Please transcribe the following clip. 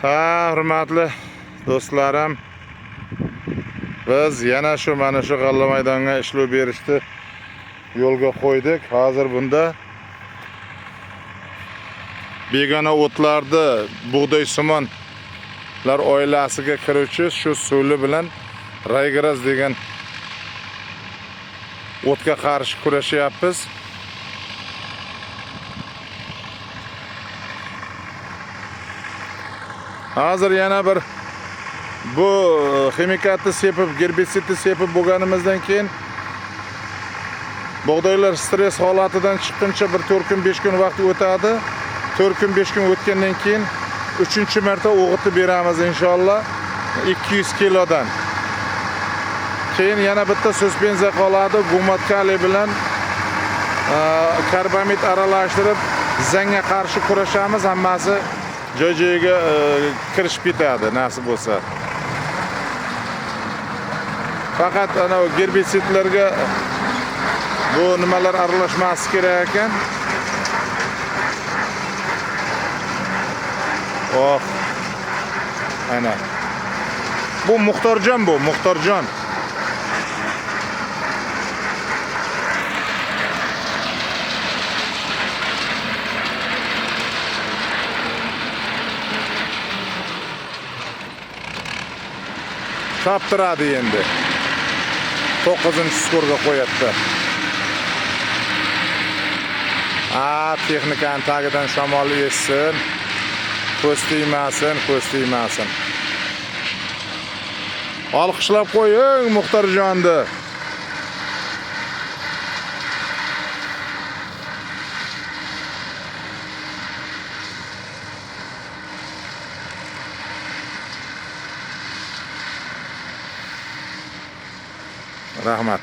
Ha, hurmatli do'stlarim, biz yana shu mana shu g'alla maydonga ishlov berishni yo'lga qo'ydik. Hozir bunda begona o'tlarni bug'doy simonlar oilasiga kiruvchi shu suli bilan raygras degan o'tga qarshi kurashyapmiz. Hozir yana bir bu ximikatni sepib, gerbitsidni sepib bo'lganimizdan keyin bug'doylar stress holatidan chiqquncha bir 4 kun 5 kun vaqt o'tadi. 4 kun 5 kun o'tgandan keyin 3-marta o'g'itib beramiz inshaalloh 200 kilodan. Keyin yana bitta suspenziya qoladi, gumat kaliy bilan karbamid aralashtirib zangga qarshi kurashamiz, hammasi joy-joyiga kirishib ketadi nasib bo'lsa. Faqat ana gerbitsidlarga bu nimalar aralashmasi kerak ekan. Oh. Ana. Bu Muxtorjon bu, Muxtorjon. Choptiradi endi. 9-skorga qo'yapti. A, texnikani tagidan shamol essin. Ko'z tegmasin, ko'z tegmasin. Olqishlab qo'ying Muxtorjonni. Rahmat.